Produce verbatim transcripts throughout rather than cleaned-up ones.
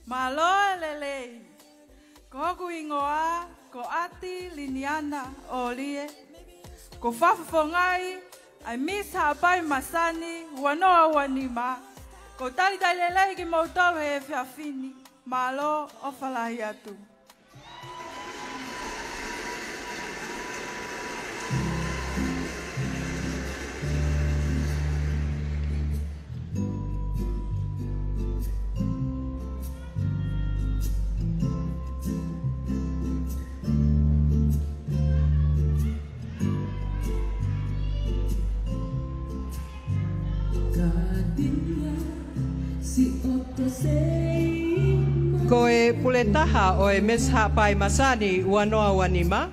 Mālō e lelei. Ko hoku hingoa ko ʻAti Liniana ʻOlie. Ko e fakafofongaʻi ʻa e Miss Haʻapai Masani ua noa ua nima. Ko e talitali lelei kimoutolu he efiafi ni. Mālō, ʻofa lahi atu. Ko e puletaha ʻo e Miss Haʻapai Masani ua noa ua nima.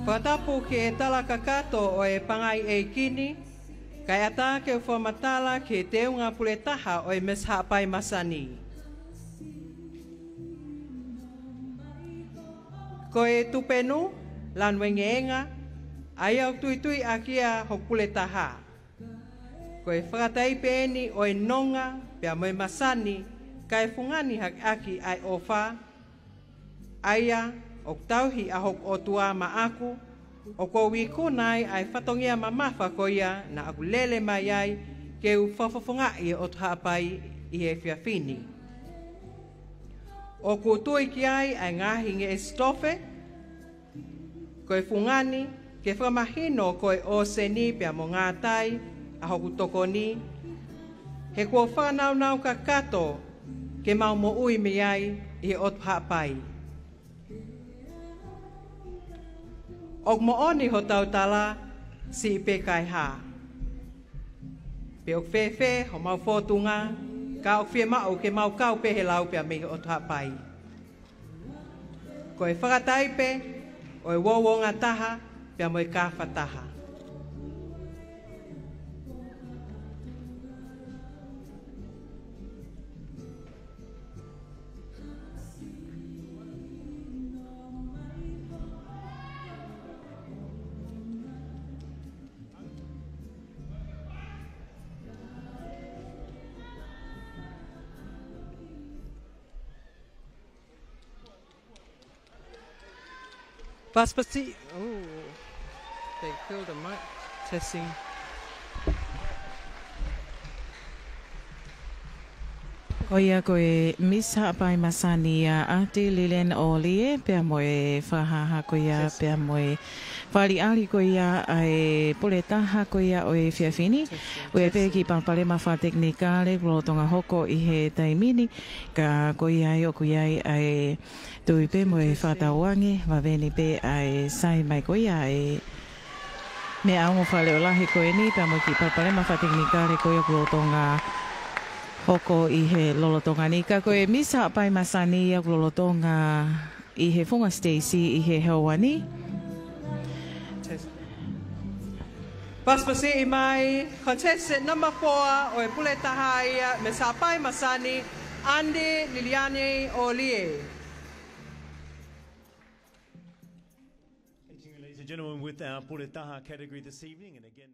Fakatapu ki he tala kakato ʻo e pangai ʻeiki ni, kae ʻatā ke u fakamatala ki he teunga puletaha ʻo e Miss Haʻapai Masani. Ko e tupenu, lanu engeenga, ʻa ia ʻoku tuitui ʻaki ia hoku puletaha. Ko e fakataipe eni ʻo e nonga, pea mo e masani, kae fungani hake ʻaki ʻa e ʻofa, ʻa ia ʻoku tauhi ʻa hoku ʻOtua maʻaku, ʻoku ou ikuna ai ʻa e fatongia mamafa ko ia naʻa ku lele mai ai ke u fakafofongaʻi e ʻOtu Haʻapai ʻi he efiafi ni. ʻOku tui ki ai ʻa e ngaahi ngeʻesi tofe, ko e fungani ke fakamahino ko e ʻōseni pea mo ngātai ʻa hoku tokoni, he kuo fakanaunau kakato ke mau moʻui mei ai ʻi he ʻOtu Haʻapai. ʻOku moʻoni hotau tala, siʻi pē kae hā. Pe ʻoku fēfē homau fōtunga, ka ʻoku fiemaʻu ke mau kau pē he lau pea mei he ʻOtu Haʻapai. Ko e fakataipe ʻo e uouongataha pea mo e kāfataha. Pasipasi. Ooh, they killed the mic. Testing. Ko ia ko e Miss Haʻapai Masani ia ʻAti Lilian ʻOlie, pea mo e fakahāhā ko ia, pea mo e fakaʻaliʻali ko ia ʻa e puletaha ko ia ʻo e efiafi ni. Ua pē kiʻi palopalema fakatekinikale kuo lolotonga hoko ʻi he taimi ni, ka ko ia ai ʻoku ʻi ai ʻa e tui pē mo e fakatauange, vave ni pē ʻa e sai mai ko ia ʻa e meʻa ongo fakaleʻolahi ko eni, pea mo e kiʻi palopalema fakatekinikale ko ia kuo lolotonga hoko ʻi he lolotonga ni. Ka ko e Miss Haʻapai Masani ia kuo lolotonga ʻi he funga siteisi ʻi he houa ni. Pasipasiʻi mai, contestant number four ʻo e puletaha ia Miss Haʻapai Masani, ʻAti Lilian ʻOlie. Continuing, ladies and gentlemen, with our puletaha category this evening, and again,